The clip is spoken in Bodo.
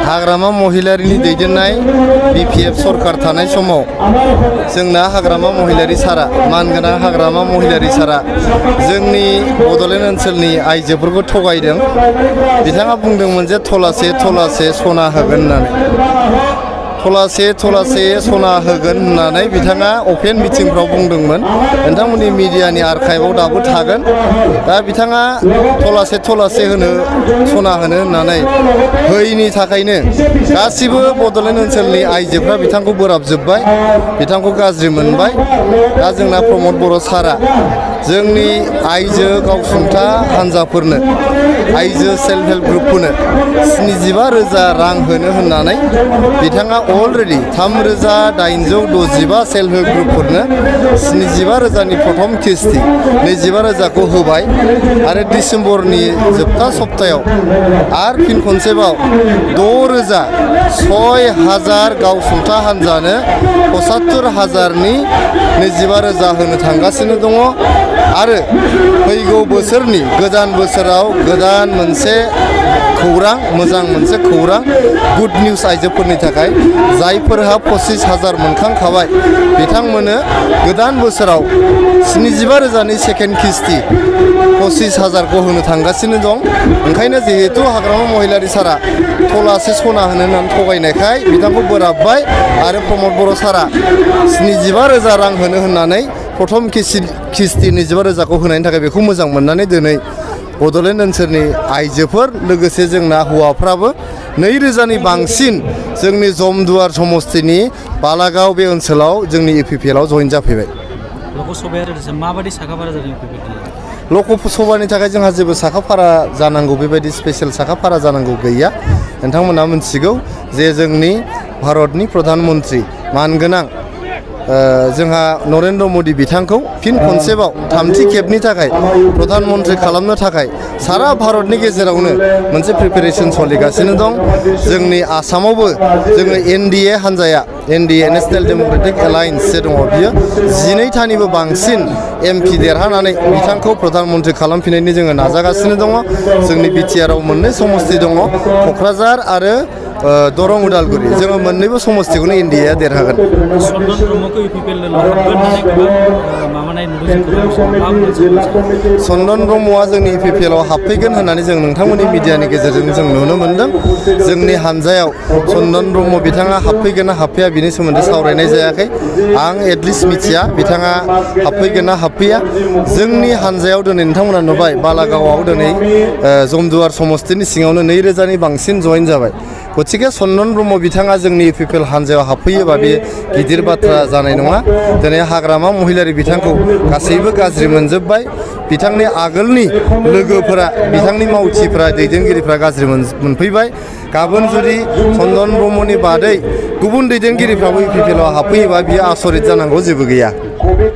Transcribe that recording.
हाग्रामा महिलारिनि दैदेननाय BPF सरकार थानाय समाव जोंना हाग्रामा महिलारि सारा मानगोनां हाग्रामा महिलारि सारा जोंनि बड'लेण्ड ओनसोलनि आइजोफोरखौ थगायदों। बिथाङा बुंदोंमोन जे थलासे थलासे सना होगोन होननानै थलासे थलासे सना होगोन होननानै बिथाङा अपेन मिटिंफ्राव बुंदोंमोन। नोंथांमोननि मिडियानि आर्काइभआव दाबो थागोन। दा बिथाङा थलासे थलासे सना होनो होननानै होयैनि थाखायनो गासिबो बड'लेण्ड ओनसोलनि आइजोफ्रा बिथांखौ बोराबजोब्बाय, बिथांखौ गाज्रि मोनबाय। दा जोंना प्रमद बर' सारा जोंनि आइजो गावसुंथा हान्जाफोरनो आइजो सेल्फ हेल्प ग्रुपफोरनो 75,000 रां होनो होननानै बिथाङा अलरेडि 3,865 सेल्फ हेल्प ग्रुपफोरनो 75,000नि प्रथम किस्ति 25,000खौ होबाय आरो डिसेम्बरनि जोबथा सप्तायाव आरो फिन खनसेबाव 6,000 गावसुंथा हान्जानो 75,000नि 25,000 होनो थांगासिनो दङ। आरो फैगौ बोसोरनि गोदान बोसोराव गोदान मोनसे खौरां, मोजां मोनसे खौरां, गुड निउज आइजोफोरनि थाखाय जायफोरहा 25,000 मोनखांखाबाय बिथांमोननो गोदान बोसोराव 75,000नि सेकेन्ड किस्ति 25,000खौ होनो थांगासिनो दं। ओंखायनो जिहेतु हाग्रामा महिलारि सारा थलासे सना होननानै थगायनायखाय बिथांखौ बोराबबाय आरो प्रमद बर' सारा 75,000 रां होनो होननानै प्रथम किस्ति 25,000खौ होनायनि थाखाय बेखौ मोजां मोननानै दिनै बड'लेण्ड ओनसोलनि आइजोफोर लोगोसे जोंना हौवाफ्राबो 2,000नि बांसिन जोंनि जमदुवार समस्तिनि बालागाव बे ओनसोलाव जोंनि UPPLआव जइन जाफैबाय। लकसभाया माबायदि साखाफारा जादों? लकसभानि थाखाय जोंहा जेबो साखाफारा जानांगौ बेबायदि स्पेसियेल साखाफारा जानांगौ गैया। नोंथांमोना मिथिगौ जे जोंनि भारतनि प्रधान मन्त्रि मानगोनां जोंहा नरेन्द्र मदि बिथांखौ फिन खनसेबाव थामथि खेबनि थाखाय प्रधान मन्त्रि खालामनो थाखाय सारा भारतनि गेजेरावनो मोनसे प्रिपेरेसन सोलिगासिनो दं। जोंनि आसामावबो जोङो NDA हान्जाया NDA नेशनेल डेम'क्रेटिक एलायन्स जे दङ बियो 12थानिबो बांसिन MP देरहानानै बिथांखौ प्रधान मन्त्रि खालामफिननायनि जोङो नाजागासिनो दङ। जोंनि BTRआव मोननै समस्ति दङ, क'क्राझार आरो दरं उदालगुरि। जोङो मोननैबो समस्तिखौनो NDAया देरहागोन। चन्दन ब्रह्मआ जोंनि UPPLआव हाबफैगोन होननानै जों नोंथांमोननि मिडियानि गेजेरजों जों नुनो मोनदों। जोंनि हान्जायाव चन्दन ब्रह्म बिथाङा हाबफैगोन ना हाबफैया बिनि सोमोन्दै सावरायनाय जायाखै। आं एटलिस्ट मिथिया बिथाङा हाबफैगोन ना हाबफैया। जोंनि हान्जायाव दिनै नोंथांमोना नुबाय बालागावआव दिनै जमदुवार समस्तिनि सिङावनो 2,000नि बांसिन जइन जाबाय। गथिखे चन्दन ब्रह्म बिथाङा जोंनि UPPL हान्जायाव हाबफैयोबा बे गिदिर बाथ्रा जानाय नङा। दिनै हाग्रामा महिलारि बिथांखौ गासैबो गाज्रि मोनजोब्बाय। बिथांनि आगोलनि लोगोफोरा, बिथांनि मावथिफ्रा, दैदेनगिरिफ्रा गाज्रि मोनफैबाय। गाबोन जुदि चन्दन ब्रह्मनि बादै गुबुन दैदेनगिरिफ्राबो UPPLआव हाबफैयोबा बियो आसरित जानांगौ जेबो गैया।